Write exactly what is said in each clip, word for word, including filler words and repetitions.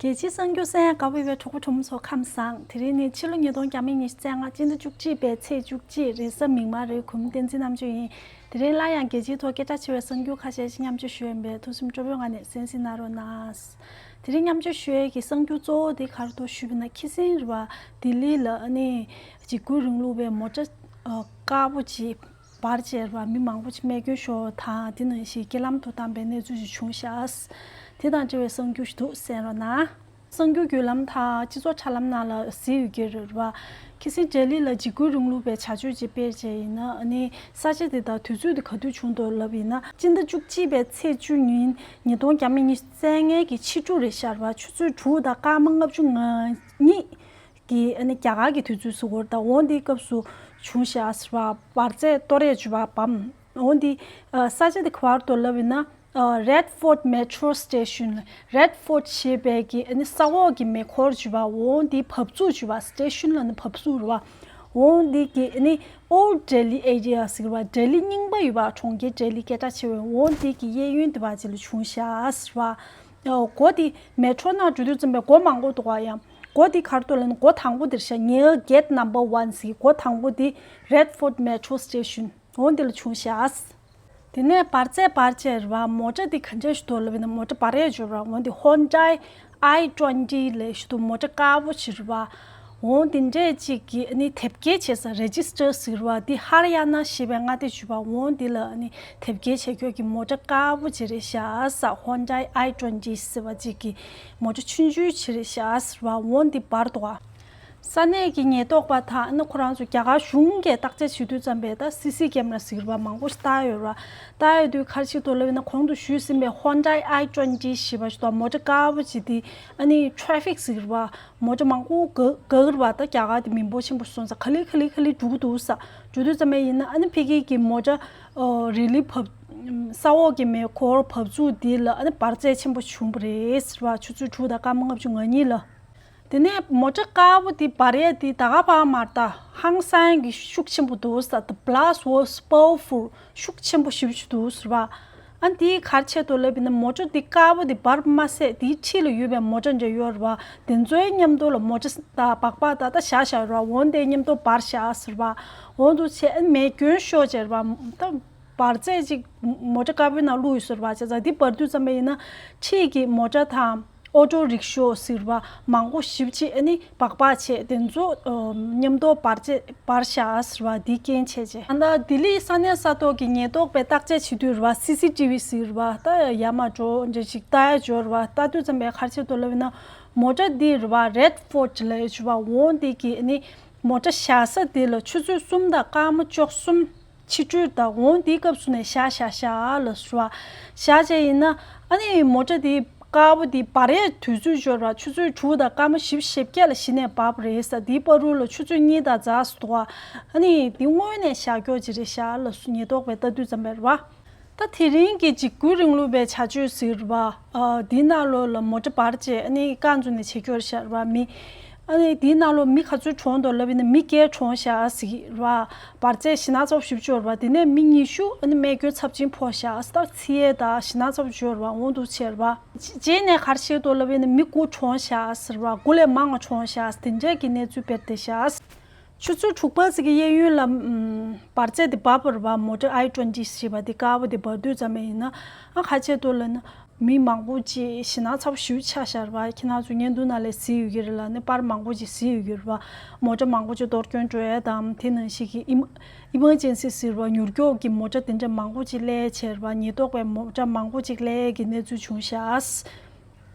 རྒྱལ་སྤྱིའི་གསར་འགྱུར་གསན་ཡག་དགའ་པོ་ཡོད་པའི་གྲོགས་པོ་གྲོགས་མོ་ཚོ་ཁམས་བཟང་། དེ་རིང་ནི་ཕྱི་ལོ་ཉིས་སྟོང་ཉི་ཤུ་རྩ་ལྔ་སྤྱི་ཟླ་བཅུ་གཅིག་པའི་ཚེས་བཅུ་གཅིག་རེས་གཟའ་མིག་དམར་རེད། གུས་མོ་བསྟན་འཛིན་རྣམ་དཔྱོད་ཡིན། དེ་རིང་སླར་ཡང་རྒྱལ་སྤྱིའི་ཐོག་སྐད་གྲགས་ཆེ་བའི་གསར་འགྱུར་ཁ་ཤས་ཤིག་མཉམ་སྤྱོད་ཞུ་ཡ་ཡིན་པས་ཐུགས་སེམས་སྤྲོ་པོའི་ངང་ནས་གསན་གཟིགས་གནང་རོགས་གནང་། དེ་རིང་མཉམ་སྤྱོད་ཞུ་ཡས་ཀྱི་གསར་འགྱུར་གཙོ་བོ་དེ་ག་རེ་འདུག་ཞུས་པ་ཡིན་ན། ཁྱི་སེང་རེད་བ། ལྡི་ལི་ལ་ཨ་ནི་འཇིགས་སྐུལ་རིང་ལུགས་པའི་མོ་ཊ་ཨ་དཀར་པོ་ཅིག་འབར་བྱས་རེད་བ། མི་མང་པོ་ཅིག་རྨས་སྐྱོན་ཤོར་བ་དང་། དེ་ནང་བཞིན་རྐྱེན་ལམ་དུ་བཏང་པའི་གནས་ཚུལ་ཞིག་བྱུང་ཤག། དེ་དང་འབྲེལ་བའི་གསར་འགྱུར་ཞིག་འདུག། གསན་རོགས་གནང་། གསར་འགྱུར་བརྒྱུད་ལམ་དང་སྤྱི་ཚོགས་དྲ་ལམ་ནང་ལ་གཟིགས་ཡོད་ཀྱི་རེད་བ། ཁྱི་སེང་ལྡི་ལི་ལ་འཇིགས་སྐུལ་རིང་ལུགས་པའི་བྱ་སྤྱོད་ཅིག་སྤེལ་བྱས་ཡིན་ན། ཨ་ནི་ས་ཆ་དེ་དག་དུས་ཚོད་དེ་ག་དུས་བྱུང་འདུག་ལབ་ཡིན་ན། སྤྱི་ཟླ་བཅུ་གཅིག་པའི་ཚེས་བཅུ་ཉིན་ཉིས་སྟོང་ཉི་ཤུ་རྩ་ལྔའི་གི་ཕྱི་དྲོ་རེད་ཤག་རེད་བ། ཆུ་ཚོད་དྲུག་དང་སྐར་མ་ལྔ་བཅུ་ང་གཉིས་ཀྱི་ཨ་ནི་རྒྱ་གར་གྱི་དུས་ཚོད་ཟེར་དགོས་རེད། ད་འོ་འདིའི་སྐབས་སུ་བྱུང་ཤག་ཟེར་བ། འབར་རྫས་གཏོར་ཡས་བྱས་པ་བམ། འོ་འདི་ཨ་ས་ཆ་དེ་ག་པར་འདུག་ལབ་ཡིན་ན། ཨ་Red Fort Metro Station། Red Fort ཞེས་པའི་གི་ཨ་ནི་ས་འོག་གི་མེ་འཁོར་བྱས་པ། འོ་འདི་བབས་ཚུགས་བྱས་པ། Station ལབ་ན་བབས་ཚུགས་རེད་བ། འོ་འདི་གི་ཨ་ནི་Old Delhi area ཟེར་བ། ལྡི་ལི་རྙིང་པ་ཡོད་པ། གྲོང་ཁྱེར་ལྡི་ལི་སྐད་གྲགས་ཆེ་བའི་འོ་འདི་གི་གཡས་གཡོན་དེ་བ་ཅིག་ལ་བྱུང་ཤག་ཟེར་བ། ཨོ། སྒོ་དེ་མེ་ཊོ་ནང་འགྲོ་དུས་ཙམ་པའི་སྒོ་མང་པོ་འདུག་ག་ཡ། སྒོ་དེ་ག་རེ་འདུག་ལབ་ན་སྒོ་དང་པོ་དེ་རེད་ཤག། ངའི་gate number one ཟེར། སྒོ་དང་པོ་དེ་Red Fort Metro Station འོ་འདི་ལ་བྱུང་ཤག། དེ་ནས་འབར་རྫས་འབར་བྱས་རེད་བ། མོ་ཊ་དེ་ག་འདྲ་ཞིག་འདུག་ལབ་ན། མོ་ཊ་འབར་ཡས་ཅིག་ཡོད་རེད་བ། འོ་འདི་Hyundai i twenty ལབ་ཞིག་འདུག། མོ་ཊ་དཀར་པོ་ཅིག་རེད་བ། འོ་འདི་འདྲས་ཅིག་གི་ཨ་ནི་དེབ་སྐྱེལ་བྱེད་ས། Register ཟེར་བ། འདི་ཧ་རི་ཡ་ན་ཞེས་པའི་མངའ་སྡེ་ཅིག་ཡོད་པ། འོ་འདི་ལ་ཨ་ནི་དེབ་སྐྱེལ་བྱེད་སྐྱོར་གྱི་མོ་ཊ་དཀར་པོ་ཅིག་རེད་ཤག་ཟེར། Hyundai i twenty ཟེར་བ་ཅིག་གི་མོ་ཊ་ཆུང་ཆུང་ཅིག་རེད་ཤག་ཟེར་བ། འོ་འདི་འབར་འདུག་ག། ས་གནས་ཀྱི་ཉེན་རྟོག་པ་དང་ཨ་ནི་ཁོ་རང་ཚོ་རྒྱ་གར་གཞུང་གིས་བརྟག་དཔྱད་བྱེད་དུས་ཙམ་པས་ད་སི་སི་ཀེམ་ར་ཟེར་བ་མང་པོ་ཞིག་བཏགས་ཡོད་རེད་བ། བཏགས་ཡོད་དུས་ག་རེ་བྱེད་འདུག་ལབ་ན། གོང་དུ་ཞུས་ཟིན་པའི་Hyundai i twenty ཞེས་པ་ཞིག་འདུག། མོ་ཊ་དཀར་པོ་ཅིག་དེ་ཨ་ནི་traffic ཟེར་བ། མོ་ཊ་མང་པོ་འགག་འགག་རེད་བ། ད་རྒྱ་གར་དེ་མི་འབོར་ཆེན་པོ་སོང་ཙང་ག་ལེ་ག་ལེ་ག་ལེ་འགྲོ་གི་འདུག་ཟེར། འགྲོ་དུས་ཙམ་པ་ཡིན་ན་ཨ་ནི་ཕ་གི་གི་མོ་ཊ་ཨོ་རི་ལི་བབས། ས་འོག་གི་མེ་འཁོར་བབས་ཚུགས་དེ་ལ་ཨ་ནི་འབར་རྫས་ཆེན་པོ་བྱུང་བ་རེད་ཟེར་བ། ཆུ་ཚོད་དྲུག་དང་སྐར་མ་ལྔ་བཅུ་ང་གཉིས་ལ། དེ་ནས་མོ་ཊ་དཀར་པོ་དེ་འབར་ཡས་དེ་ད་ག་པར་མ་རེད། ད་ཧང་སང་གི་ཤུགས་ཆེན་པོ་འདུག་ཟེར། The blast was powerful. ཤུགས་ཆེན་པོ་ཞེ་པོ་ཅིག་འདུག་ཟེར་བ། ཨ་འདི་ག་རེ་བྱས་འདུག་ལབ་ཡིན་ན། མོ་ཊ་འདི་དཀར་པོ་འདི་འབར་མ་ཟད། དེའི་འཁྲིས་ལ་ཡོད་པའི་མོ་ཊ་འདྲ་ཡོད་རེད་བ། དེ་ཚོའི་མཉམ་དུ་ལ་མོ་ཊ་ད་སྦག་སྦག་ད་ད་བཞག་བཞག་རེད་བ། འོ་འདི་མཉམ་དུ་འབར་བཞག་ཟེར་བ། འོ་འདུག་བྱས། ཨ་མེ་སྐྱོན་ཤོར་བྱས་རེད་བ། ད་འབར་རྫས་ཅིག་མོ་ཊ་དཀར་པོའི་ནང་བླུགས་ཡོད་ཟེར་བ། བྱས་ཙང་འདི་འབར་དུས་ཙམ་པ་ཡིན་ན་འཁྲིས་ཀྱི་མོ་ཊ་དང་། ཨོ་ཊོ་རིག་ཤོ་ཟེར་བ་མང་པོ་ཞེ་པོ་ཅིག་ཨ་ནི་སྦག་སྦག་བྱས། དེ་ཚོ་ཨ་མཉམ་དུ་འབར་བྱས་འབར་བཞག་ཟེར་བ་འདི་རྐྱེན་བྱས་བྱས། ཨ་ད་ལྡི་ལི་ས་གནས་ས་ཐོག་གི་ཉེན་རྟོག་པས་བརྟག་དཔྱད་བྱེད་དུས་རེད་བ། སི་སི་ཊི་ཝི་ཟེར་བ་ད་ཡར་མར་འགྲོ་འདྲ་ཞིག་ལྟ་ཡ་ཅིག་ཡོད་རེད་བ། ལྟ་དུས་ཙམ་པས་ག་རེ་བྱས་འདུག་ལབ་ན། མོ་ཊ་འདི་རེད་བ། Red Fort ལབ་ཡ་ཅིག་ཡོད་རེད་བ། འོ་འདི་གི་ཨ་ནི་མོ་ཊ་བཞག་ས་དེ་ལ་ཆུ་ཚོད་གསུམ་དང་སྐར་མ་བཅུ་གསུམ། ཕྱི་དྲོའི་ཟླ་འོང་འདིའི་སྐབས་སུ་ནས་བཞག་བཞག་བཞག་ལ་ཟེར་བ། བཞག་བྱས་ཡིན་ན་ཨ་ནི་མོ་ཊ་དེ་དཀར་པོ་དེ་འབར་ཡས་དུས་ཚོད་འབྱོར་བ་ཆུ་ཚོད་དྲུག་དང་སྐར་མ་བཞི་བཅུ་ཞེ་བརྒྱད་ལ་གཞི་ནས་བབས་རེད་ཟེར། དེའི་བར་དུ་ལ་ཆུ་ཚོད་གཉིས་དང་ཛ་ཟེར་འདུག་བ། ཨ་ནི་དེ་སྔོན་ནས་བཞག་རྒྱུ་ཅིག་རེད་ཤག་ལ་ཉེན་རྟོག་པས་ལྟ་དུས་ཙམ་པ་རེད་བ། ད་དེ་རིང་གི་འཇིགས་སྐུལ་རིང་ལུགས་པའི་བྱ་སྤྱོད་ཟེར་བ། ཨ་འདིའི་ནང་ལོགས་ལ་མོ་ཊ་འབར་བྱས་ཨ་ནི་རྐང་བཙུགས་ནས་བྱེད་རྒྱུ་རེད་ཤག་རེད་བ། མི་ཨ་ནི་འདིའི་ནང་ལོགས་མི་ག་ཚོད་གྲོངས་འདུག་ལབ་ཡིན་ན་མི་བརྒྱད་གྲོངས་ཤག་ཟེར་གྱི་རེད་བ། འབར་རྫས་ཞེད་སྣང་ཚ་པོ་ཞེ་པོ་ཅིག་ཡོད་རེད་བ། དེ་ནས་མི་ཉི་ཤུ་ཨ་ནི་རྨས་སྐྱོན་ཚབས་ཆེན་ཕོག་ཤག་ཟེར། ད་འཚིག་ཡས་དང་ཞེད་སྣང་ཚ་པོ་ཅིག་ཡོད་རེད་བ། འོ་འདུག་བྱས་རེད་བ། རྗེས་ནས་ག་རེ་བྱས་འདུག་ལབ་ཡིན་ན་མི་དགུ་གྲོངས་ཤག་ཟེར་བ། དགུ་ལས་མང་བ་གྲོངས་ཤག་དེ་འདྲས་ཀྱི་གནས་ཚུལ་སྤེལ་བསྡད་ཤག། ཆུ་ཚོད་དྲུག་པ་ཙམ་གྱི་གཡས་གཡོན་ལ་ཨམ་འབར་རྫས་དེ་འབར་བ་རེད་བ། མོ་ཊ་ཨའི་ཊུ་ཝེན་ཊི་ཞེས་པ་དེ་དཀར་པོ་དེ་འབར་དུས་ཙམ་པ་ཡིན་ན་ཨ་ག་རེ་བྱས་འདུག་ལབ་ན་མི་མང་པོ་ཅིག་ཞེད་སྣང་ཚ་པོ་ཞེ་པོ་ཆགས་ཤག་རེད་བ། ཁྱེད་རང་ཚོ་བརྙན་ཐུང་ནང་ལ་གཟིགས་ཡོད་ཀྱི་རེད་ལ་ནི། པར་མང་པོ་ཅིག་གཟིགས་ཡོད་ཀྱི་རེད་བ། མོ་ཊ་མང་པོ་ཅིག་གཏོར་སྐྱོན་འགྲོ་ཡས་དང་། དེ་ནང་བཞིན་གྱི་ཨི་ཨི་མར་ཇེན་སི་ཟེར་བ་མྱུར་སྐྱོབ་ཀྱི་མོ་ཊ་དེ་འདྲ་མང་པོ་ཅིག་སླེབས་བྱས་རེད་བ། ཉེན་རྟོག་པའི་མོ་ཊ་མང་པོ་ཅིག་སླེབས་ཀྱི་གནས་ཚུལ་བྱུང་ཤག།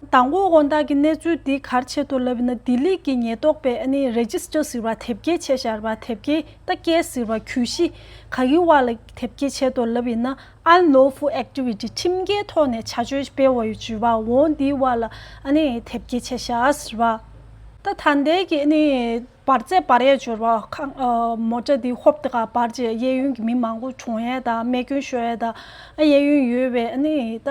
མདང་དགོང་དགོང་དག་གི་གནས་ཚུལ་འདི་ག་རེ་བྱས་འདུག་ལབ་ན། ལྡི་ལི་གི་ཉེན་རྟོག་པས་ཨ་ནི་རེ་ཇི་སི་ཊར་ཟེར་བ་དེབ་སྐྱེལ་བྱས་བཞག་པ། དེབ་སྐྱེལ་ད་སྐྱེལ་ཟེར་བ་གྱོད་གཞི་ག་གི་དབང་ལ་དེབ་སྐྱེལ་བྱས་འདུག་ལབ་ཡིན་ན། Unlawful Activity ཁྲིམས་འགལ་ཐོག་ནས་བྱ་སྤྱོད་སྤེལ་བ་ཡོད་ཅེས་པ་འོ་འདིའི་དབང་ལ་ཨ་ནི་དེབ་སྐྱེལ་བྱས་བཞག་ཟེར་བ། ད་ད་ལྟའི་གི་ཨ་ནི། འབར་རྫས་འབར་ཡས་འབྱོར་བ་ཁང་ཨ་མོ་ཊ་འདི་ཧོབ་ཏེ་ག་འབར་རྗེས་གཡས་གཡོན་གྱི་མི་མང་པོ་གྲོངས་ཡས་དང་རྨས་སྐྱོན་ཤོར་ཡས་དང་། ཨ་གཡས་གཡོན་ཡོད་པའི་ཨ་ནི་ད་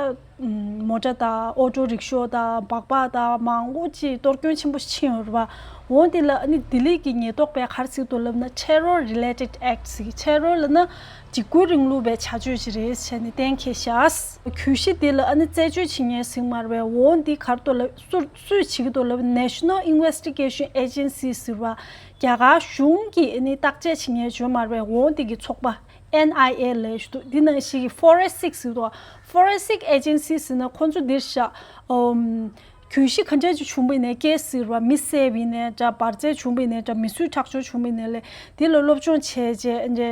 མོ་ཊ་དང་ཨོ་ཊོ་རིག་ཤོ་དང་སྦག་སྦག་དང་མང་པོ་ཅིག་གཏོར་སྐྱོན་ཆེན་པོ་ཕྱིན་ཡོད་རེད་པ། འོ་འདི་ལ་ཨ་ནི་ལྡི་ལི་གི་ཉེན་རྟོག་པས་ག་རེ་ཟེར་འདུག་ལབ་ན། Terror Related Act ཟེར། Terror ལབ་ན་འཇིགས་སྐུལ་རིང་ལུགས་པའི་བྱ་སྤྱོད་ཅིག་རེད་བྱས་ནས་གཏན་འཁེལ་བཞག་གྱོད་གཞི་འདི་ལ་ཨ་ནི་རྩད་གཅོད་བྱེད་མཁན་ཟེར་མ་རེད་པས། འོ་འདི་ག་རེ་འདུག་ལབ། སུ་སུས་བྱེད་ཀྱི་འདུག་ལབ། National Investigation Agency ཟེར་བ། རྒྱ་གར་གཞུང་གིས་ཨ་ནི་བརྟག་དཔྱད་བྱེད་མཁན་བྱོན་མ་རེད་པས། འོ་འདི་གི་ཚོགས་པ་N I A ལབ་ཞིག་འདུག་འདི་ནང་བཞིན་གྱི་Forensic ཟེར་འདུག Forensic Agency ཟེར་ན་ཁོང་ཚོ་འདིར་བཞག་ཨོམ། གྱོད་གཞི་ག་འདྲ་ཅིག་བྱུང་བ་ཡིན་ནའི། ཀེ་སི་ཟེར་བ། མི་བསད་པ་ཡིན་ནའི་འདྲ། འབར་རྫས་བྱུང་བ་ཡིན་ནའི་འདྲ། མི་གསོད་ཁྲག་སྦྱོར་བྱུང་བ་ཡིན་ནའི་ལས། འདི་ལ་སློབ་སྦྱོང་བྱས་རྗེས་འདི་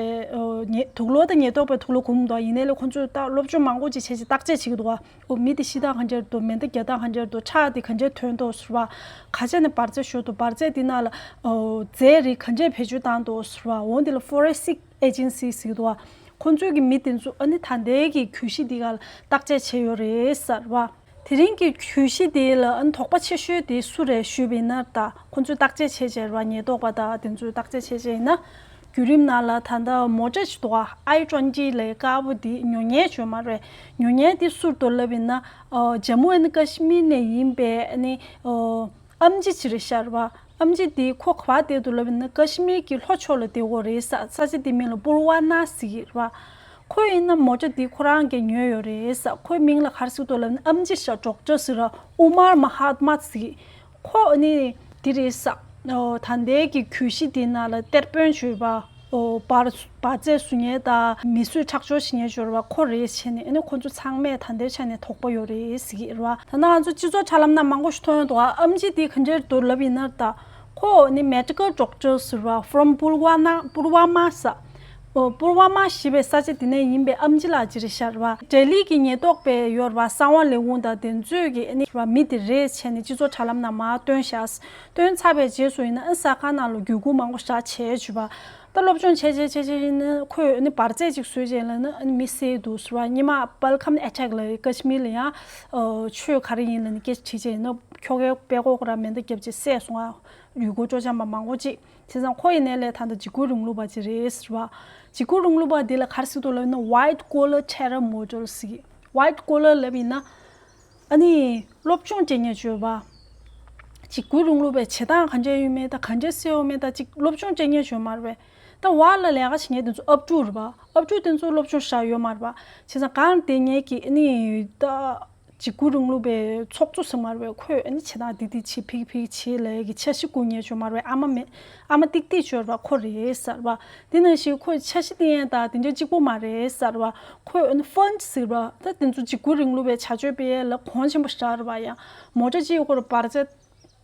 ཉེ་དུག་སློག་དང་ཉེན་རྟོག་པས་དུག་སློག་གོན་མི་འདུག་ཡིན་ནའི་ལས་ཁོང་ཚོས་ད་སློབ་སྦྱོང་མང་པོ་ཅིག་བྱས་རྗེས་བརྟག་དཔྱད་བྱེད་ཀྱི་འདུག་ག་འོ་མི་དེ་ཤི་སྟངས་ག་འདྲ་འདུག་མེ་མདའ་རྒྱག་སྟངས་ག་འདྲ་འདུག་ཁྲག་དེ་ག་འདྲ་ཐོན་འདུག་ཟེར་བ། ག་ཚད་ནས་འབར་རྫས་ཤོར་འདུག་འབར་རྫས་དེ་ནང་ལ་ཨོ་རྫས་རིགས་ག་འདྲས་བེད་སྤྱོད་བཏང་འདུག་ཟེར་བ། འོ་འདི་ལ་Forensic Agency ཟེར་གྱི་འདུག་ག་ཁོང་ཚོས་ཀྱི་མི་དེ་ཚོ་ཨ་ནི་ད་ལྟའི་གི་གྱོད་གཞི་འདི་ག་ལ་བརྟག་དཔྱད་བྱས་ཡོད་རེད་ཟེར་བ། དེ་རིང་གི་གྱོད་གཞི་དེ་ལ་ཨ་ནི་དོགས་པ་ཆེ་ཤོས་དེ་སུ་རེད་ཞུས་པ་ཡིན་ན། ད་ཁོང་ཚོས་བརྟག་དཔྱད་བྱས་བྱས་རེད་བ། ཉེན་རྟོག་པ་དང་དེ་ཚོས་བརྟག་དཔྱད་བྱས་བྱས་ཡིན་ན། བརྒྱུད་རིམ་ནང་ལ་ད་ལྟ་མོ་ཊ་ཞིག་འདུག་ག I twenty ལབ་ཀ་བོ་དེ་ཉོ་མཁན་བྱོན་མ་རེད། ཉོ་མཁན་དེ་སུ་རེད་འདུག་ལབ་ཡིན་ན། ཨ་ཇམ་མུ་ཨེན་ཀ་ཤི་མིར་ནས་ཡིན་པའི་ཨ་ནི་ཨ་ཨེམ་ཆི་ཅིག་རེད་ཤག་རེད་བ། ཨེམ་ཆི་དེ་ཁོ་ག་པར་བསྡད་འདུག་ལབ་ཡིན་ན། ཀ་ཤི་མིར་གྱི་ལྷོ་ཕྱོགས་ལ་བསྡད་ཡོད་རེད་ས། ས་ཆ་དེ་མིང་ལ་པུལ་ཝ་ན་ཟེར་གྱི་རེད་བ། ཁོ་ཡིན་ན་མོ་ཊ་དེ་ཁོ་རང་གིས་ཉོས་ཡོད་རེད་ས། ཁོའི་མིང་ལ་ག་རེ་ཟེར་འདུག་ལབ་ན། ཨེམ་ཆི་ཤག་ཌོག་ཊར་ཟེར་བ། ཨུ་མར་མ་ཧ་མད་ཟེར་གྱི། ཁོ་ནི་དེ་རེད་ས། ཨོ་ད་ལྟའི་གི་གྱོད་གཞི་དེ་ནང་ལ་གཏེར་དཔོན་བྱས་པ། ཨོ་འབར་འབར་རྫས་བཟོ་མཁན་དང་མི་གསོད་ཁྲག་སྦྱོར་བྱེད་མཁན་བྱས་པ་ཁོ་རེད་བྱས་ནས། ཨ་ནི་ཁོ་ཚོ་ཚང་མས་ད་ལྟའི་ཆ་ནས་དོགས་པ་ཡོད་རེད་ཟེར་གྱི་རེད་བ། ད་ནང་ང་ཚོ་སྤྱི་ཚོགས་དྲ་ལམ་ནང་མང་པོ་ཞིག་མཐོང་ཡོང་འདུག་ཨེམ་ཆི་དེ་ག་འདྲས་འདུག་ལབ་ཡིན་ན། ད་ཁོ་ནི་མེ་ཌི་ཀལ་ཌོག་ཊར་ཟེར་བ། ཕོ་རོམ་པུལ་ཝ་ན་པུལ་ཝ་མ་ས། ཨོ་པུལ་ཝ་མ་ཞེས་པའི་ས་ཆ་དེ་ནས་ཡིན་པའི་ཨེམ་ཆི་ལགས་ཅིག་རེད་ཤག་རེད་བ། ལྡི་ལི་གི་ཉེན་རྟོག་པས་ཡོད་རེད་བ། གསང་བ་ལས་ཁུངས་དང་དེ་ཚོས་ཀྱིས་ཨ་ནི་རེད་བ། མི་དེ་རེད་བྱས་ནས་སྤྱི་ཚོགས་དྲ་ལམ་ནང་མར་བཏོན་ཤག་བཏོན་ཚར་བའི་རྗེས་སུ་ཡིན་ན་ཨ་ཟ་ཁང་ནང་ལ་འགྱུར་ཁུག་མང་པོ་ཞིག་བྱས་བྱས་པ། ད་སློབ་སྦྱོང་བྱས་བྱས་བྱས་བྱས་ཡིན་ན་ཁོས་ཨ་ནི་འབར་རྫས་ཅིག་བཟོས་བྱས་ལབ་ན་ཨ་ནི་མི་བསད་འདུག་ཟེར་བ། སྔོན་མ་པལ་ཁམ་ཨེ་ཊེག་ལ་ཀ་ཤི་མིར་ལ་ཡང་ཨོ་ཆོས་ག་རེ་ཡིན་ལབ་ནས་སྐད་ཆ་དྲིས་བྱས་ཡིན་ན། ཁྱོ་གའི་པད་ཀོག་ར་མེ་མདའ་བརྒྱབ་བྱས་བསད་སོང་ཨ། ཡུལ་སྐོར་སྤྱོད་འཆམ་པ་མང་པོ་ཅིག་བྱས་ཙང་ཁོ་ཡིན་ནའི་ལས་ད་ལྟ་འཇིགས་སྐུལ་རིང་ལུགས་པ་ཅིག་རེད་ཟེར་བ། འཇིགས་སྐུལ་རིང་ལུགས་པ་འདི་ལ་ག་རེ་ཟེར་འདུག་ལབ་ན། White Collar Terror Model ཟེར་གྱི། White Collar ལབ་ཡིན་ན་ཨ་ནི་སློབ་སྦྱོང་སྤྲད་མཁན་བྱས་པ། འཇིགས་སྐུལ་རིང་ལུགས་པའི་བྱེད་སྟངས་ག་འདྲས་ཡོད་མེད་དང་ག་འདྲས་སེ་ཡོད་མེད་དང་ཅིག་སློབ་སྦྱོང་སྤྲད་མཁན་བྱས་མ་རེད་པས། ད་འོག་ལ་ལས་ཀ་བྱེད་མཁན་དེ་ཚོ་ཨབ་ཕྲུག་རེད་པ། ཨབ་ཕྲུག་དེ་ཚོ་སློབ་སྦྱོང་བྱས་ཡོད་མ་རེད་པ། བྱས་ཙང་གང་དེ་ངས་ཀྱི་ཨ་ནི་ད། འཇིགས་སྐུལ་རིང་ལུགས་པའི་ཚོགས་གཙོ་ཟེར་མ་རེད་པས། ཁོས་ཨ་ནི་བྱེད་སྟངས་འདི་འདི་བྱེད་ཕིག་ཕིག་བྱེད་ལབ་ཀྱི་འཆར་གཞི་བསྐུལ་མཁན་བྱས་མ་རེད་པས། ཨ་མ་མེད། ཨ་མ་ཏིག་ཏིག་བྱས་པ་ཁོ་རེད་ཟེར་བ། དེ་ནང་བཞིན་ཁོས་འཆར་གཞི་བཏིང་ཡས་དང་དེ་འདྲ་གཅིག་པོ་མ་རེད་ཟེར་བ། ཁོས་ཨ་ནི་ཕན་ཌི་ཟེར་བ། ད་དེ་ཚོ་འཇིགས་སྐུལ་རིང་ལུགས་པའི་བྱ་སྤྱོད་སྤེལ་ཡས་ལ་གོང་ཆེན་པོ་ཞིག་རེད་པ། ཡང་མོ་ཊ་གཅིག་ཡོད་ཁོ་ར་འབར་རྫས་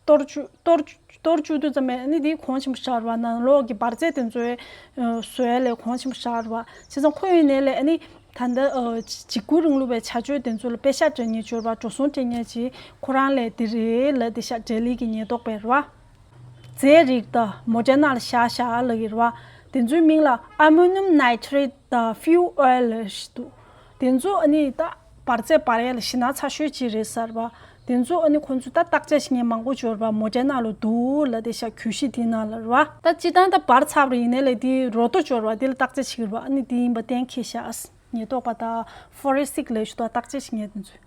གཏོར་བཅུག་གཏོར་གཏོར་བཅུག་དུས་ཙམ་པས་ནི་དེ་གོང་ཆེན་པོ་ཞིག་རེད་པ། ནང་ལོགས་ཀྱི་འབར་རྫས་དེ་ཚོའི་ཨ་བཟོ་ཡས་ལས་གོང་ཆེན་པོ་ཞིག་རེད་པ། བྱས་ཙང་ཁོ་ཡིན་ནའི་ལས་ཨ་ནི་ད་ལྟ་ཨ་འཇིགས་སྐུལ་རིང་ལུགས་པའི་བྱ་སྤྱོད་དེ་ཚོ་ལ་པེ་ཤག་སྤྲད་མཁན་བྱས་པ། འགྲོ་སོང་སྤྲད་མཁན་ཅིག་ཁོ་རང་ལས་དེ་རེད་ལབ་བསྡད་ཤག་ལྡི་ལི་གི་ཉེན་རྟོག་པས་རེད་པ། རྫས་རིགས་དང་མོ་ཊའི་ནང་ལ་བཞག་བཞག་ལབ་ཀྱི་རེད་པ། དེ་ཚོའི་མིང་ལ་ཨ་མོ་ནིམ་ནའི་ཊི་རེ་ཊི་དང་ཕིའུ་ཨོ་ཡལ་ཞིག་འདུག་དེ་ཚོ་ཨ་ནི་ད་འབར་རྫས་འབར་ཡས་ལ་གཞི་ན་ཚ་ཤོས་ཅིག་རེད་ཟེར་བ། དེ་ཚོ་ཨ་ནི་ཁོང་ཚོས་ད་བརྟག་དཔྱད་བྱེད་མཁན་མང་པོ་འབྱོར་བ་མོ་ཊའི་ནང་ལ་འདུག་ལབ་བསྡད་ཤག་གྱོད་གཞི་དེའི་ནང་ལ་རེད་པ། ད་སྤྱིར་བཏང་ད་འབར་ཚར་བ་ཡིན་ནའི་ལས་དེའི་རོ་ཏོ་འབྱོར་བ་དེ་ལ་བརྟག་དཔྱད་བྱེད་ཀྱི་རེད་པ། ཨ་ནི་དེ་ཡིན་པ་གཏན་འཁེལ་ཤག་ཉེན་རྟོག་པ་དང་ཕོ་རེན་སིག་ལས་ཞུ་དང་བརྟག་དཔྱད་བྱེད་མཁན་དེ་ཚོས།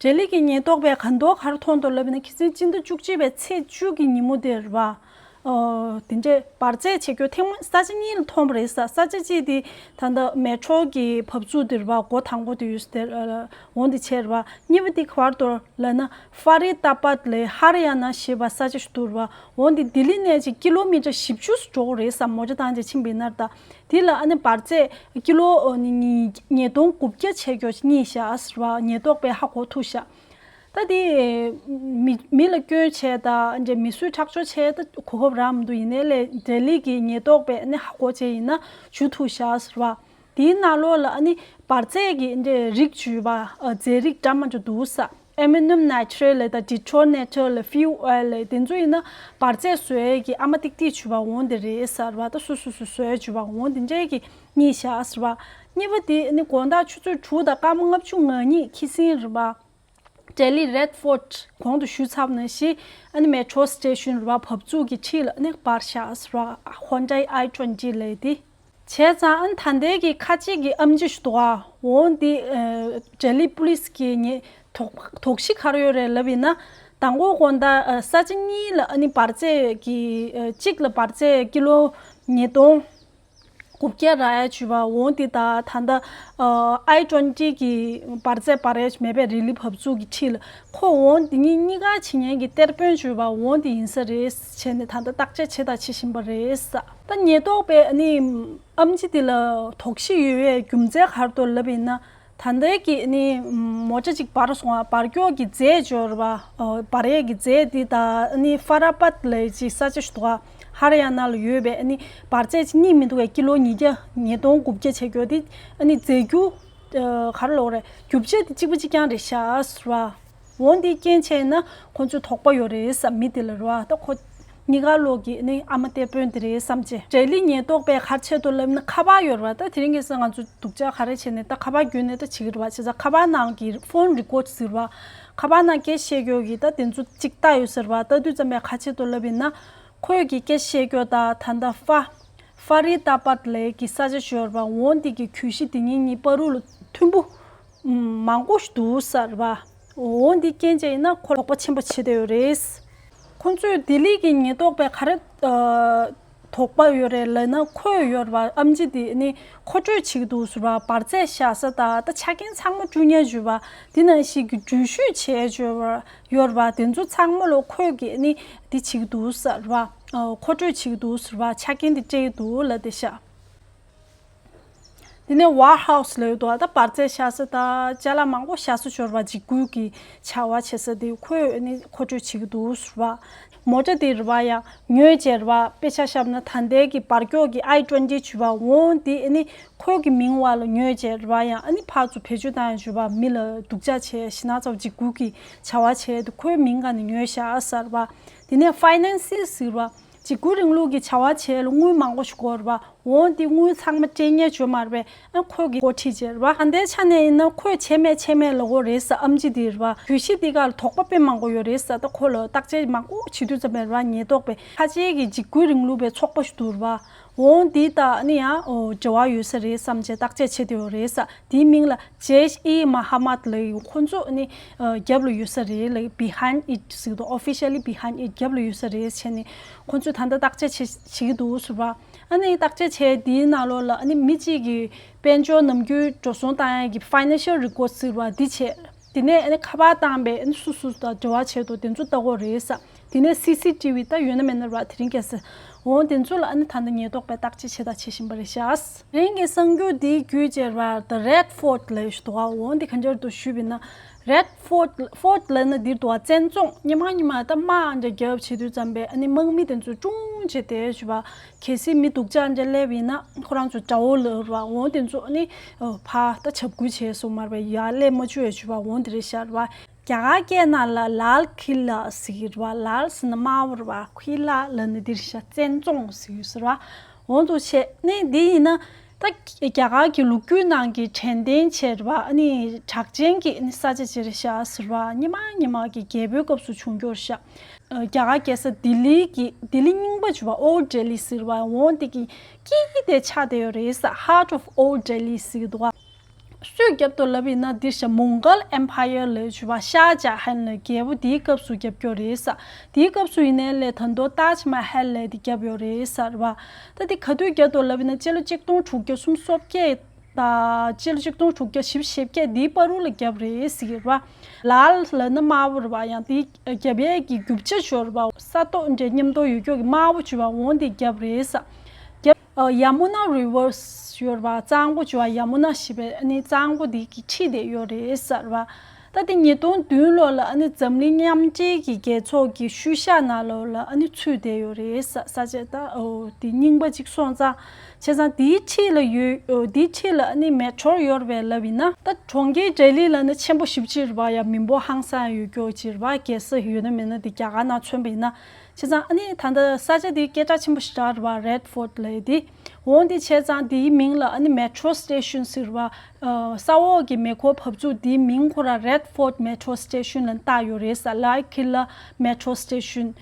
ལྡི་ལི་གི་ཉེན་རྟོག་པས་གང་མདོག་ག་རེ་མཐོང་འདུག་ལབ་ན། ཁ་སང་སྤྱི་ཟླ་བཅུ་གཅིག་པའི་ཚེས་བཅུ་གི་ཉིན་མོ་དེ་རེད་པ། ཨོ་དེ་འདྲའི་འབར་རྫས་ཆེ་ཁྱོ་ཐེངས་མ་ས་ཆ་གཉིས་ལ་མཐོང་བ་རེད་ས། ས་ཆ་གཅིག་དེ་ད་ལྟ་མེ་ཊོ་གི་བབས་ཚུགས་དེ་རེད་པ། སྒོ་དང་པོ་དེ་ཡོད་ས་དེ་འོ་འདི་བྱས་རེད་པ། གཉིས་པ་དེ་ག་པར་འདུག་ལབ་ན། ཧྥ་རི་ཏ་པད་ལ་ཧ་རི་ཡ་ན་ཞེས་པ་ས་ཆ་ཞིག་འདུག་རེད་པ། འོ་འདི་ལྡི་ལི་ནས་ཅིག་ཀི་ལོ་མི་ཊར་བཞི་བཅུ་འགྲོ་གི་རེད་ས། མོ་ཊ་བཏང་བྱས་ཕྱིན་པ་ཡིན་ན། ད་དེ་ལ་ཨ་ནི་འབར་རྫས་ཀི་ལོ་ཉིས་ཉིས་སྟོང་དགུ་བརྒྱ་བྱས་ཀྱོ་རྙེད་ཤག་ཟེར་བ་ཉེན་རྟོག་པས་ཧ་གོ་ཐུབ་ཤག་ད་དེ་མི་མི་ལ་སྐྱོན་བྱས་དང་འདྲ་མི་གསོད་ཁྲག་སྦྱོར་བྱས་ད་གོ་སྐབས་རག་མི་འདུག་ཡིན་ནའི་ལས་ལྡི་ལི་གི་ཉེན་རྟོག་པས་ཨ་ནི་ཧ་གོ་བྱས་ཡིན་ན་འཇུ་ཐུབ་ཤག་ཟེར་བ། དེའི་ནང་ལོགས་ལ་ཨ་ནི་འབར་རྫས་ཀྱི་འདྲ་རིགས་བྱས་པ་རྫས་རིགས་འདྲ་མི་འདྲ་འདུག་ས། ཨ་མོ་ནིམ་ནའི་ཊི་རེ་ཊི་ལབ་དང་ཊི་ཊི་རོ་ནེ་ཊལ་ལབ་ཕིའུ་ཨོ་ཡལ་ལབ་དེ་ཚོ་ཡིན་ན་འབར་རྫས་བཟོ་ཡས་ཀྱི་ཨ་མ་ཏིག་ཏིག་བྱས་པ་འོ་འདི་རེད་ཟེར་བ། ད་སོ་སོ་སོ་བཟོ་ཡས་བྱས་པ་འོ་འདི་འདྲས་ཀྱི་རྙེད་ཤག་ཟེར་བ། གཉིས་པ་དེ་ནི་དགོང་དག་ཆུ་ཚོད་དྲུག་དང་སྐར་མ་ལྔ་བཅུ་ང་གཉིས་ཁ་སང་རེད་པ། ལྡི་ལི་རེད་ཕོར་ཊི་གོང་དུ་ཞུས་ཚར་བ་ནང་བཞིན་ཨ་ནི་མེ་ཊོ་སི་ཊེ་ཤན་རེད་བ། བབས་ཚུགས་ཀྱི་འཁྲིས་ལ་ཨ་ནི་སྤར་བཞག་ཟེར་བ། ཧོན་ཌའི་ཨའི་ཊུ་ཝེན་ཊི་ལབ་ཡས་དེ། བྱས་ཙང་ཨ་ནི་ད་ལྟའི་གི་ཁ་ཆེ་གི་ཨེམ་ཆི་ཞིག་འདུག་ག་འོ་འདི་ཨ་ལྡི་ལི་པུ་ལི་སི་གི་ཉེ་དོགས་དོགས་གཞི་ག་རེ་ཡོད་རེད་ལབ་ཡིན་ན། མདང་དགོང་དགོང་དག་ཨ་ས་ཆ་གཉིས་ལ་ཨ་ནི་འབར་རྫས་ཀྱི་ཨ་གཅིག་ལ་འབར་རྫས་ཀི་ལོ་ཉིས་སྟོང་དགུ་བརྒྱ་རག་ཡ་བྱུང་བ། འོ་འདི་ད་ད་ལྟ་ཨ་ཨའི་ཊུ་ཝེན་ཊི་གི་འབར་རྫས་འབར་ཡ་མེད་པའི་རི་ལི་བབས་ཚུགས་ཀྱི་འཁྲིས་ལ་ཁོ་འོ་འདི་གཉིས་གཉིས་ཀ་བྱེད་མཁན་གྱི་གཏེར་དཔོན་བྱུང་བ་འོ་འདི་ཡིན་ས་རེད་བྱས་ནས་ད་ལྟ་བརྟག་དཔྱད་བྱེད་དང་བྱེད་བཞིན་པ་རེད། ད་ཉེན་རྟོག་པས་ཨ་ནི་ཨེམ་ཆི་འདི་ལ་དོགས་གཞི་ཡོད་པའི་རྒྱུ་མཚན་ག་རེ་འདུག་ལབ་ཡིན་ན། ད་ལྟའི་གི་ཨ་ནི་མོ་ཊ་ཅིག་འབར་སོང་བ། འབར་ཀྱོག་གི་རྫས་འབྱོར་བ། ཨ་འབར་ཡས་ཀྱི་རྫས་འདི་ད་ཨ་ནི་ཧྥ་ར་བད་ལབ་ཅིག་ས་ཆ་ཞིག་འདུག་ག་ཧ་ར་ཡ་ན་ལ་ཡོད་པའི་ཨ་ནི་འབར་རྫས་ཅིག་གཉིས་མི་འདུག་གས། ཀི་ལོ་ཉིས་བརྒྱ་ཉིས་སྟོང་དགུ་བརྒྱ་བྱས་ཀྱོག་འདི་ཨ་ནི་རྫས་འགྱུར་ཨ་ག་རེ་ལབ་དགོས་རེད། རྒྱུ་ཆ་འདི་གཅིག་པ་གཅིག་རྐྱང་རེད་ཤག་ཟེར་བ། འོ་འདི་རྐྱེན་བྱས་ན་ཁོང་ཚོས་དོགས་པ་ཡོད་རེད་བསམ། མི་དེ་ལ་རེད་བ། ད་ཁོ་གཉིས་ཀ་ལོག་གི་ནི་ཨ་མ་གཏེར་དཔོན་དེ་རེད་བསམ་བྱས། ལྡི་ལི་ཉེན་རྟོག་པས་ག་རེ་བྱས་འདུག་ལབ་ན་ཁ་པར་ཡོད་རེད་བ། ད་དེ་རིང་ཁ་སང་ང་ཚོ་སྡུག་ཅག་ག་རེ་བྱས་ནས་ད་ཁ་པར་བརྒྱུད་ནས་ད་བྱེད་ཀྱི་རེད་བ། བྱས་ཙང་ཁ་པར་ནང་གི་ཕོན་རི་ཀོཌ་ཟེར་བ། ཁ་པར་ནང་སྐད་བཤད་ཀྱོག་གི་ད་དེ་ཚོ་གཅིག་བལྟས་ཡོད་ཟེར་བ། ལྟ་དུས་ཙམ་པས་ག་རེ་བྱས་འདུག་ལབ་ཡིན་ན། ཁོས་ཀྱི་སྐད་བཤད་ཀྱོག་ད་ད་ད་ཧྥ་ཧྥ་རི་ད་བད་ལབ་ཀྱི་ས་ཆ་ཞིག་ཡོད་རེད་བ། འོ་འདི་གི་གྱོད་གཞི་དེ་གཉིས་གཉིས་བར་དུ་ལ་མཐུན་པོ་མང་པོ་ཞིག་འདུག་ཟེར་བ། འོ་འདི་རྐྱེན་བྱས་ཡིན་ན་ཁོ་དོགས་པ་ཆེན་པོ་བྱེད་བསྡད་ཡོད་རེད། ཁོང་ཚོས་ལྡི་ལི་གི་ཉེན་རྟོག་པས་ག་རེ་ཨ་དོགས་པ་ཡོད་རེད་ལབ་ན། ཁོས་ཡོད་རེད་བ། ཨེམ་ཆི་དེ་ནི་མཁོ་སྤྲོད་བྱེད་ཀྱི་འདུག་ཟེར་བ། འབར་རྫས་བཞག་ས་དང་ད་ཆ་རྐྱེན་ཚང་མ་བསྐྲུན་ཡ་ཡོད་བ། དེ་ནང་བཞིན་གྱི་འགྲུལ་བཞུད་བྱས་ཡོད་བ། ཡོད་རེད་བ། དེ་ཚོ་ཚང་མ་ལོ་ཁོས་ཀྱི་ནི་འདི་བྱེད་ཀྱི་འདུག་ཟེར་བ། ཨ་མཁོ་སྤྲོད་བྱེད་ཀྱི་འདུག་ཟེར་བ། ཆ་རྐྱེན་འདི་སྤྲད་ཀྱི་འདུག་ལབ་བསྡད་ཤག་དེ་ནས་ཝེར་ཧའུ་སི་ལབ་ཡོད་དོ། ད་འབར་རྫས་བཞག་ས་དང་ཅ་ལག་མང་པོ་བཞག་ས་ཡོད་རེད་བ། འཇིགས་སྐུལ་གྱི་བྱ་བ་བྱེད་ས་དེ་ཁོས་ནི་མཁོ་སྤྲོད་བྱེད་ཀྱི་འདུག་ཟེར་བ། མོ་ཊ་དེ་རེད་བ་ཡང་ཉོས་བྱས་རེད་བ། དཔེ་ཆ་བཞག་ན་ད་ལྟའི་གི་འབར་ཀྱོག་གི་ཨའི་ཊུ་ཝེན་ཊི་བྱས་པ་འོ་འདི་ནི་ཁོའི་གི་མིང་འོག་ལ་ཉོས་བྱས་རེད་བ། ཡང་ཨ་ནི་ཕར་ཚུར་བེད་སྤྱོད་བཏང་ཡོད་བྱས་པ། མི་ལ་སྡུག་ཅག་བྱས་ཞེ་ན་ཚ་བོ་འཇིགས་སྐུལ་གྱི་བྱ་བ་བྱས་དེ་ཁོའི་མིང་སྒང་ནས་ཉོས་བཞག་ཟེར་བ། དེ་ནས་ཕའི་ནན་སི་ཟེར་བ། འཇིགས་སྐུལ་རིང་ལུགས་ཀྱི་བྱ་བ་བྱས་ལ་དངུལ་མང་པོ་ཞིག་དགོས་རེད་བ། འོ་འདི་དངུལ་ཚང་མ་སྤྲད་མཁན་བྱུང་མ་རེད་པས། ཨ་ཁོས་ཀྱི་འགོ་ཁྲིད་བྱས་རེད་བ། ད་ལྟའི་ཆ་ནས་ཡིན་ན་ཁོས་བྱས་མེད་བྱས་མེད་ལབ་ཀྱི་ཡོད་རེད་ཟེར། ཨེམ་ཆི་དེ་རེད་བ། གྱོད་གཞི་འདི་ག་ལ་དོགས་པ་དཔེ་མང་པོ་ཡོད་རེད་ཟེར། ད་ཁོ་ལ་བརྟག་དཔྱད་མང་པོ་བྱེད་དུས་ཙམ་པས་རེད་བ། ཉེན་རྟོག་པས་ཁ་ཆེ་གི་འཇིགས་སྐུལ་རིང་ལུགས་པའི་ཚོགས་པ་ཞིག་འདུག་རེད་བ། འོ་འདི་དང་ནི་ཡང་འོ་འབྲེལ་བ་ཡོད་ས་རེད་བསམ་བྱས་བརྟག་དཔྱད་བྱེད་དེ་ཡོད་རེད་ཟེར། དེའི་མིང་ལ་ཇེཤ་ཨི་མ་ཧ་མད་ལབ་ཡོད། ཁོ་ཚོ་ནི་ཨ་རྒྱབ་ལ་ཡོད་ས་རེད་ལབ། བྷི་ཧའིན་ཌི་ཨིཊ་ཟེར་གྱི་འདུག་ཨོ་ཕི་ཤལ་ལི་བྷི་ཧའིན་ཌི་ཨིཊ་རྒྱབ་ལ་ཡོད་ས་རེད་བྱས་ནས་ཁོ་ཚོས་ད་ལྟ་བརྟག་དཔྱད་བྱེད་བྱེད་ཀྱི་འདུག་ཟེར་བ། ཨ་ནི་བརྟག་དཔྱད་བྱས་དེའི་ནང་ལོགས་ལ་ཨ་ནི་མི་གཅིག་གི་དཔལ་འབྱོར་ནམ་རྒྱུན་འགྲོ་སོང་བཏང་ཡག་གི་ཕའི་ནན་ཤལ་རི་ཀོཌ་ཟེར་བ་འདི་བྱས། དེ་ནས་ཨ་ནི་ཁ་པར་བཏང་པའི་ཨ་ནི་སུ་སུ་དང་འབྲེལ་བ་བྱས་འདུག་དེ་ཚོ་ལྟ་དགོས་རེད་ཟེར། དེ་ནས་སི་སི་ཊི་བི་ད་ཡོད་ན་མེད་ན་ར་དེ་རིང་ཁ་སང་འོ་དེ་ཚོ་ལ་ཨ་ནི་ད་ལྟ་ཉེན་རྟོག་པས་བརྟག་དཔྱད་བྱས་དང་བྱེད་བཞིན་པ་རེད་ཤག་དེ་རིང་གི་གསར་འགྱུར་འདིའི་བརྒྱུད་བཅར་བར་The Red Fort་ལབ་ཞིག་འདུག་ག་འོ་འདི་ག་འདྲ་འདུག་ཞུས་པ་ཡིན་ན། Red Fort Fort་ལབ་ན་འདིར་འདུག་ག་བཙན་རྫོང་སྔོན་མ་སྔོན་མ་ད་དམག་འདྲ་རྒྱབ་བྱེད་དུས་ཙམ་པས་ཨ་ནི་དམག་མི་དེ་ཚོ་ཀྲུང་བྱས་ཏེ་ཞུ་བ། གལ་སྲིད་མི་སྡུག་ཅག་འདྲ་སླེབས་ཡིན་ན་ཁོ་རང་ཚོ་དགྲ་བོ་ལབ་ར། འོ་དེ་ཚོ་ཨ་ནི་ཕར་ད་བྱབ་ཁུལ་བྱས་སོང་མ་རེད་པས། ཡར་སླེབས་མ་བཅུག་ཡ་ཞུ་བ་འོ་འདི་རེད་ཤག་ར། རྒྱ་གར་སྐད་ནང་ལ་ལཱལ་ཁི་ལ་ཟེར་གྱི་རེད་བ། ལཱལ་ཟེར་ན་དམར་པོ་རེད་བ། ཁི་ལ་ལབ་ན་འདིར་ཤ་བཙན་རྫོང་ཟེར་གྱི་ཟེར་བ། འོ་འདུག་བྱས་ནས་འདི་ཡིན་ན་ད་རྒྱ་གར་གྱི་ལོ་རྒྱུས་ནང་གི་དྲན་རྟེན་བྱས་རེད་བ། ཨ་ནི་གྲགས་ཅན་གྱི་ཨ་ནི་ས་ཆ་ཅིག་རེད་ཤག་ཟེར་བ། སྔོན་མ་སྔོན་མ་གི་རྒྱལ་པོའི་སྐབས་སུ་བྱུང་རྒྱུ་རེད་ཤག་རྒྱ་གར་རྒྱལ་ས་ལྡི་ལི་གི་ལྡི་ལི་རྙིང་པ་བྱས་པ་Old Delhi་ཟེར་བ། འོ་འདི་གི་དཀྱིལ་དེ་ཆགས་བསྡད་ཡོད་རེད་ཟེར། Heart of Old Delhi་ཟེར་གྱི་འདུག་ག་སུས་བརྒྱབ་འདུག་ལབ་ཡིན་ན་འདིར་ཤ་མོང་གལ་ཨེམ་ཕ་ཡར་ལབ་བྱས་པ་ཤ་ཇ་ཧན་ལབ་རྒྱལ་པོ་དེའི་སྐབས་སུ་བརྒྱབ་ཀྱོག་རེད་ཟེར། དེའི་སྐབས་སུ་ཡིན་ནའི་ལས་ད་དུང་ཏཱཇ་མ་ཧལ་ལབ་དེ་བརྒྱབ་ཡོད་རེད་ཟེར་བ། ད་དེ་ག་དུས་བརྒྱབ་འདུག་ལབ་ཡིན་ན་སྤྱི་ལོ་གཅིག་སྟོང་དྲུག་བརྒྱ་སུམ་ཅུ་སོ་བརྒྱད་དང་སྤྱི་ལོ་གཅིག་སྟོང་དྲུག་བརྒྱ་བཞི་བཅུ་ཞེ་བརྒྱད་དེའི་བར་དུ་ལ་བརྒྱབ་རེད་ཟེར་གྱི་རེད་བ། ལཱལ་ལབ་ན་དམར་པོ་རེད་བ། ཡང་དེའི་རྒྱབ་ཡས་ཀྱི་རྒྱུ་ཆ་ཞོར་བ་ས་རྡོ་འདྲ་མཉམ་དུ་ཡོད་ཀྱོག་གི་དམར་པོ་བྱས་པ་འོ་དེ་བརྒྱབ་རེད་ཟེར། རྒྱབ་ཡ་མུ་ན་རི་ཝར་ཡོད་རེད་བ། གཙང་པོ་བྱས་པ་ཡ་མུ་ན་ཞེས་པའི་ཨ་ནི་གཙང་པོ་དེ་གི་འཁྲིས་དེ་ཡོད་རེད་ཟེར་བ། ད་དེ་ཉིས་སྟོང་བདུན་ལོ་ལ་ཨ་ནི་འཛམ་གླིང་མཉམ་འབྲེལ་གྱི་རྒྱལ་ཚོགས་ཀྱི་ཤུལ་བཞག་ནང་ལོགས་ལ་ཨ་ནི་ཚུད་བསྡད་ཡོད་རེད་ཟེར། ས་ཆ་ད་འོ་དེ་རྙིང་པ་ཅིག་སོང་ཙང་བྱས་ཙང་དེའི་འཁྲིས་ལ་ཡོད། འོ་དེའི་འཁྲིས་ལ་ཨ་ནི་མེ་ཊོར་ཡོད་རེད་པས་ལབ་ཡིན་ན། ད་གྲོང་ཁྱེར་ལྡི་ལི་ལབ་ན་ཆེན་པོ་ཞེ་པོ་ཅིག་རེད་བ། ཡ་མི་འབོར་ཧང་སང་ཡོད་ཀྱོག་ཅིག་རེད་བ། རྒྱལ་ས་ཡོད་ན་མེད་ན་དེ་རྒྱ་གར་ནང་མཚོན་པ་ཡིན་ན། བྱས་ཙང་ཨ་ནི་ད་ལྟ་ས་ཆ་དེ་སྐད་གྲགས་ཆེན་པོ་ཞེ་དྲག་རེད་བ། Red Fort་ལབ་ཡས་དེ། འོ་འདི་བྱས་ཙང་འདིའི་མིང་ལ་ཨ་ནི་Metro Station ཟེར་བ། ཨ་ས་འོག་གི་མེ་འཁོར་བབས་ཚུགས་འདིའི་མིང་ཁོ་རང་Redford Metro Station ལབ་བཏགས་ཡོད་རེད་ས། Lightkeeler Metro Station།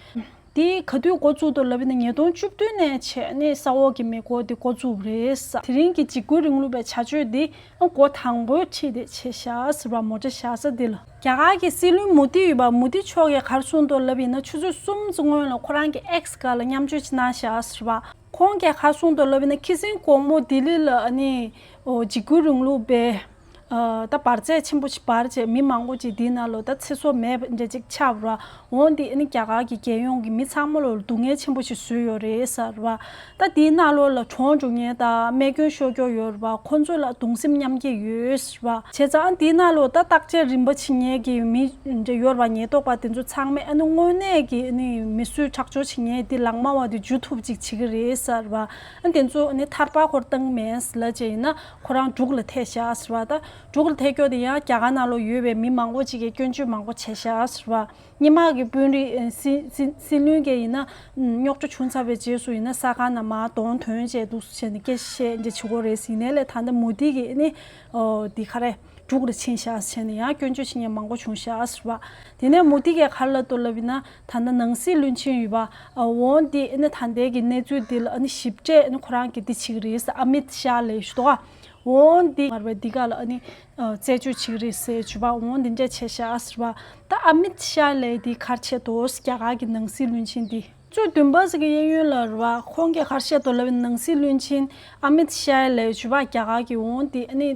འདི་ག་དུས་འགོ་བཙུགས་འདུག་ལབ་ཡིན་ན་ཉིས་སྟོང་བཅུ་བདུན་ནས་བྱས་ནས་ས་འོག་གི་མེ་འཁོར་འདི་འགོ་བཙུགས་རེད་ས། དེ་རིང་གི་འཇིགས་སྐུལ་རིང་ལུགས་པའི་བྱ་སྤྱོད་འདི་འགོ་དང་པོའི་ཁྲིད་དེ་བྱས་བཞག་ཟེར་བ། མོ་ཊ་བཞག་ས་འདི་ལ། རྒྱ་གར་གྱི་སྲིད་བློན་མོ་དི་ཡོད་པ། མོ་དི་མཆོག་གིས་ག་རེ་གསུངས་འདུག་ལབ་ཡིན་ན་ཆུ་ཚོད་གསུམ་ཙམ་སྔོན་ལ་ཁོ་རང་གི་X་སྒང་ལ་མཉམ་སྤྱོད་ཅིག་གནང་བཞག་ཟེར་བ། ཁོང་གིས་ག་རེ་གསུངས་འདུག་ལབ་ཡིན་ན་ཁི་སང་དགོང་མོ་ལྡི་ལི་ལ་ཨ་ནི་འོ་འཇིགས་སྐུལ་རིང་ལུགས་པའི་ཨ་ད་འབར་རྫས་ཆེན་པོ་ཞིག་འབར་བྱས་མི་མང་པོ་ཅིག་འདིའི་ནང་ལོགས་ད་ཚེ་སྲོག་མེད་པ་འདྲ་ཅིག་ཆགས་པ་ར། འོ་འདི་ཨ་ནི་རྒྱ་གར་གྱི་རྒྱལ་ཡོངས་ཀྱི་མི་ཚང་མ་ལོ་ལ་སྡུག་བསྔལ་ཆེན་པོ་ཞིག་བཟོས་ཡོད་རེད་ཟེར་བ། ད་འདིའི་ནང་ལོགས་ལ་གྲོངས་འགྲོ་མཁན་དང་རྨས་སྐྱོན་ཤོར་རྒྱུ་ཡོད་རེད་བ། ཁོ་ཚོ་ལ་གདུང་སེམས་མཉམ་སྐྱེད་ཡོད་ཟེར་བ། བྱས་ཙང་འདིའི་ནང་ལོགས་ད་བརྟག་དཔྱད་རིམ་པ་བྱེད་མཁན་གྱི་མི་འདྲ་ཡོད་རེད་བ། ཉེན་རྟོག་པ་དེ་ཚོ་ཚང་མས་ཨ་ནི་དངོས་གནས་ཀྱི་ཨ་ནི་མི་གསོད་ཁྲག་སྦྱོར་བྱེད་མཁན་དེ་ལག་དམར་བ་དེ་འཇུ་ཐུབ་ཅིག་བྱེད་ཀྱི་རེད་ཟེར་བ། ཨ་དེ་ཚོ་ཨ་ནི་ཐར་པ་ཁོར་བཏང་མེད་ལབ་བྱས་ཡིན་ན་ཁོ་རང་འབྲུག་ལ་ཐད་བཞག་ཟེར་བ། ད་འབྲུག་ལ་ཐད་སྐྱོ་དེ་ཡང་རྒྱ་གར་ནང་ལོགས་ཡོད་པའི་མི་མང་པོ་ཅིག་གིས་སྐྱོན་བརྗོད་མང་པོ་བྱས་བཞག་ཟེར་བ། སྔོན་མ་གི་དཔོན་རིགས་ཨ་སྲིད་སྲིད་སྲིད་བློན་གྱི་ཡིན་ན་རྙོག་དྲ་བྱུང་ཚར་བའི་རྗེས་སུ་ཡིན་ན་ས་ཁང་ནང་མར་གདོང་ཐོན་བྱས་འདུག་བྱས་ནས་སྐད་ཆ་བཤད་འདི་བྱེད་དགོས་རེད་ཟེར་ནས་ལས། ད་ལྟ་མོ་དི་གིས་ནི་ཨོ་འདི་ག་རེ་འབྲུག་ལ་ཕྱིན་བཞག་བྱས་ནས་ཡང་སྐྱོན་བརྗོད་བྱེད་མཁན་མང་པོ་བྱུང་བཞག་ཟེར་བ། དེ་ནས་མོ་དི་གིས་ག་རེ་ལབ་འདུག་ལབ་ཡིན་ན་ད་ལྟ་ནང་སྲིད་བློན་ཆེན་ཡོད་པ། ཨ་འོ་འདི་ནི་ད་ལྟའི་གི་གནས་ཚུལ་འདི་ལ་ནི་ཞིབ་ཕྲ་ནི་ཁོ་རང་གིས་འདི་བྱེད་ཀྱི་རེད་ཟེར། ཨ་མིད་ཤཱ་ལབ་ཡོད་འདུག་ག་འོ་འདི་མར་བའི་འདི་ག་ལ་ཨ་ནི་ཨ་རྩད་གཅོད་བྱེད་ཀྱི་རེད་ཟེར་བྱུས་པ། འོ་འདི་འདྲ་བྱས་བཞག་ཟེར་བ། ད་ཨ་མིད་ཤཱ་ལབ་འདི་ག་རེ་བྱས་འདུག་རྒྱ་གར་གྱི་ནང་སྲིད་བློན་ཆེན་འདི། བཅུ་བདུན་པ་ཟེར་གྱི་གཡས་གཡོན་ལ་རེད་བ། ཁོང་གིས་ག་རེ་བཤད་འདུག་ལབ་ན་ནང་སྲིད་བློན་ཆེན་ཨ་མིད་ཤཱ་ལབ་བྱུས་པ། རྒྱ་གར་གྱི་འོ་འདི་ཨ་ནི་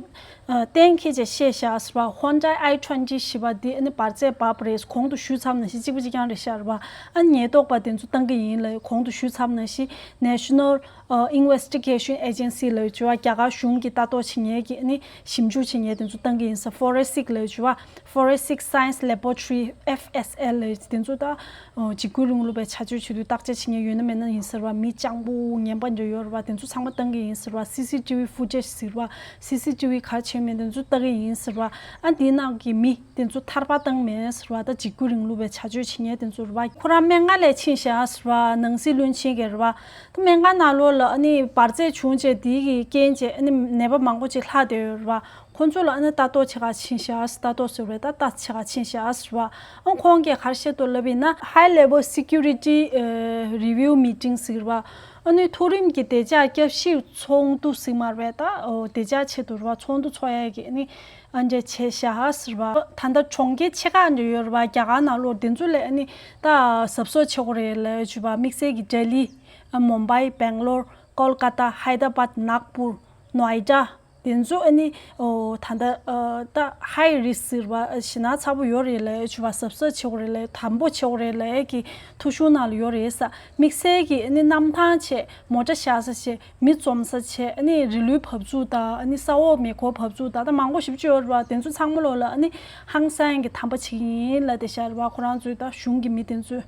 ཨ་གཏན་འཁེལ་བྱས་བཤད་བཞག་ཟེར་བ། Hyundai i twenty ཞེས་པ་འདི་ཨ་ནི་འབར་རྫས་འབབ་པ་རེད། གོང་དུ་ཞུས་ཚར་ནང་བཞིན་གཅིག་པ་གཅིག་རྐྱང་རེད་ཤག་རེད་བ། ཨ་ནི་ཉེན་རྟོག་པ་དེ་ཚོ་བཏང་གི་ཡིན་ལབ། གོང་དུ་ཞུས་ཚར་ནང་བཞིན་National ཨ་Investigation Agency ལབ་བྱས་པ། རྒྱ་གར་གཞུང་གི་ལྟ་རྟོག་བྱེད་མཁན་གྱི་ཨ་ནི་ཞིབ་འཇུག་བྱེད་མཁན་དེ་ཚོ་བཏང་གི་ཡིན་ས། Forensic ལབ་བྱས་པ། Forensic Science Laboratory F S L ལབ་དེ་ཚོ་ད་ཨོ་འཇིགས་སྐུལ་རིང་ལུགས་པའི་བྱ་སྤྱོད་བྱེད་དུས་བརྟག་དཔྱད་བྱེད་མཁན་ཡོད་ན་མེད་ན་ཡིན་ཟེར་བ། མི་སྤྱང་པོ་ངན་པ་འདྲ་ཡོད་རེད་བ། དེ་ཚོ་ཚང་མ་བཏང་གི་ཡིན་ཟེར་བ། C C T V footage ཟེར་བ། C C T V ག་རེ་བྱས་མིན་དེ་ཚོ་བལྟ་གི་ཡིན་ཟེར་བ། ཨ་འདིའི་ནང་གི་མི་དེ་ཚོ་ཐར་པ་བཏང་མེད་ཟེར་བ། ད་འཇིགས་སྐུལ་རིང་ལུགས་པའི་བྱ་སྤྱོད་བྱེད་མཁན་དེ་ཚོ་རེད་བ། ཁོ་རང་སྨན་ཁང་ལ་ཕྱིན་བཞག་ཟེར་བ། ནང་སྲིད་བློན་ཆེན་གྱིས་རེད་བ། ད་སྨན་ཁང་ནང་ལོགས་ལ་ཨ་ནི་འབར་རྫས་བྱུང་རྗེས་དེའི་གི་རྐྱེན་བྱས་ཨ་ནི་ནད་པ་མང་པོ་ཅིག་ལྷག་བསྡད་ཡོད་རེད་བ། ཁོང་ཚོ་ལ་ཨ་ནི་ལྟ་རྟོག་བྱེད་ག་ཕྱིན་བཞག་ཟེར། ལྟ་རྟོག་ཟེར་བས་ད་ལྟ་བྱེད་ག་ཕྱིན་བཞག་ཟེར་བ། ཨ་ཁོང་གིས་ག་རེ་བཤད་འདུག་ལབ་ཡིན་ན། High Level Security ཨ་Review Meeting ཟེར་བ། ཨ་ནི་མཐོ་རིམ་གྱི་བདེ་འཇགས་བསྐྱར་ཞིབ་ཚོགས་འདུ་ཟེར་མ་རེད་པས། ད་ཨོ་བདེ་འཇགས་ཆེད་དུ་རེད་བ། ཚོགས་འདུ་ཚོགས་ཡས་ཀྱི་ཨ་ནི་ཨ་འདྲས་བྱས་བཞག་ཟེར་བ། ད་ལྟ་གྲོང་ཁྱེར་ཆེ་ཁག་འདྲ་ཡོད་རེད་བ། རྒྱ་གར་ནང་ལོགས་དེ་ཚོ་ལ་ཨ་ནི་ད་གཟབ་གཟབ་བྱེད་དགོས་རེད་ལབ་བྱས་པ། དམིགས་བསལ་གྱི་ལྡི་ལི། ཨ་མུམ་བྷའི། སྦེང་ལོར། ཀོལ་ཀ་ཏ། ཧའི་ད་ར་བཱད། ནཱག་པུར། ནོའི་ཌ། དེ་ཚོ་ཨ་ནི་ཨོ་ད་ལྟ་ཨ་ད་high risk ཟེར་བ། ཨ་ཞེད་སྣང་ཚ་པོ་ཡོད་རེད་ལབ་བྱས་པ། གཟབ་གཟབ་བྱེད་དགོས་རེད་ལབ། དམ་པོ་བྱེད་དགོས་རེད་ལབ་ཀྱི་ཐོ་གཞུང་ནང་ལ་ཡོད་རེད་ས། དམིགས་བསལ་གྱི་ཨ་ནི་གནམ་ཐང་བྱས། མོ་ཊ་བཞག་ས་བྱས། མི་འཛོམས་ས་བྱས། ཨ་ནི་རི་ལུའི་བབས་ཚུགས་དང་། ཨ་ནི་ས་འོག་མེ་འཁོར་བབས་ཚུགས་དང་། ད་མང་པོ་ཞེ་པོ་ཅིག་ཡོད་རེད་བ། དེ་ཚོ་ཚང་མ་ལོག་ལ་ཨ་ནི་ཧང་སང་གི་དམ་པ་བྱེད་ཀྱི་ཡིན་ལབ་བསྡད་བཞག་རེད་བ། ཁོ་རང་ཚོའི་ད་གཞུང་གི་མི་དེ་ཚོས།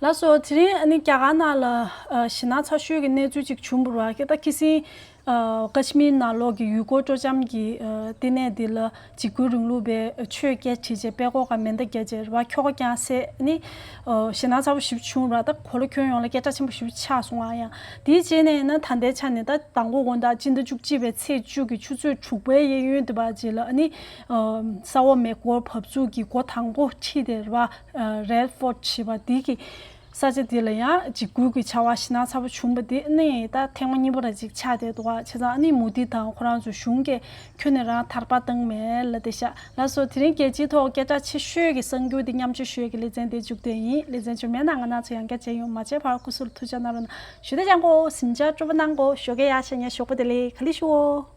ལགས་སོ། དེ་རིང་ཨ་ནི་རྒྱ་གར་ནང་ལ་ཨ་ཞེད་སྣང་ཚ་ཤོས་ཀྱི་གནས་ཚུལ་ཅིག་བྱུང་བ་རེད་བ། ད་ཁ་སང་ཨ་ཀ་ཤི་མིར་ནང་ལོགས་ཀྱི་ཡུལ་སྐོར་སྤྲོ་འཆམ་གྱི་ཨ་ལྟེ་གནས་འདི་ལ་འཇིགས་སྐུལ་རིང་ལུགས་པའི་ཆོས་སྐད་བྲིས་བྱས། པད་ཀོག་ག་མེ་མདའ་བརྒྱབ་བྱས་རེད་བ། ཁྱོ་ག་བརྐྱངས་བྱས་ནི་ཨ་ཞེད་སྣང་ཚ་པོ་ཞེ་པོ་བྱུང་རེད་བ། ད་གོ་ལ་ཁྱོན་ཡོངས་ལ་སྐད་གྲགས་ཆེན་པོ་ཞེ་པོ་ཆགས་སོང་བ། ཡང་དེའི་རྗེས་ནས་ཡིན་ན་ད་ལྟའི་ཆ་ནས་ད་མདང་དགོང་དགོང་དག་སྤྱི་ཟླ་བཅུ་གཅིག་པའི་ཚེས་བཅུ་གི་ཆུ་ཚོད་དྲུག་པའི་གཡས་གཡོན་དེ་བར་རྗེས་ལ་ཨ་ནི་ཨ་ས་འོག་མེ་འཁོར་བབས་ཚུགས་ཀྱི་འགོ་དང་པོ་ཁྲིད་དེ་རེད་བ། ཨ་རེད་ཕོར་ཌི་ཞེས་པ་འདི་གི་ས་ཆ་འདི་ལ་ཡང་འཇིགས་སྐུལ་གྱི་བྱ་བ་ཞེད་སྣང་ཚ་པོ་བྱུང་བ་འདི་ནི་ད་ཐེངས་མ་གཉིས་པ་ར་ཅིག་ཆགས་བསྡད་འདུག་བ། བྱས་ཙང་ཨ་ནི་མོ་དི་དང་ཁོ་རང་ཚོའི་གཞུང་གིས་ཁྱོན་ནས་རང་ཐར་པ་བཏང་མེད་ལབ་བསྡད་ཤག་ལགས་སོ། དེ་རིང་རྒྱལ་སྤྱིའི་ཐོག་སྐད་གྲགས་ཆེ་ཤོས་ཀྱི་གསར་འགྱུར་འདི་མཉམ་སྤྱོད་ཞུ་ཡས་ཀྱི་ལེ་ཚན་འདི་མཇུག་བསྡད་ཡིན། ལེ་ཚན་མཇུག་མའི་ནང་ང་རང་ཚོ་ཡང་བསྐྱར་མཇལ་ཡོང་། མ་མཇལ་བར་སྐུ་གཟུགས་ལ་ཐུགས་ཅག་གནང་རོགས་གནང་། ཞུ་དེ་ཅང་གོ་ཟིན་ཅག་སྤྲོ་པོ་གནང་གོ་ཞོགས་ཀས་ཡར་ཤ་ཉལ་ཞོགས་པ་བདེ་ལེགས། ག་ལེ་ཞུ་འོ།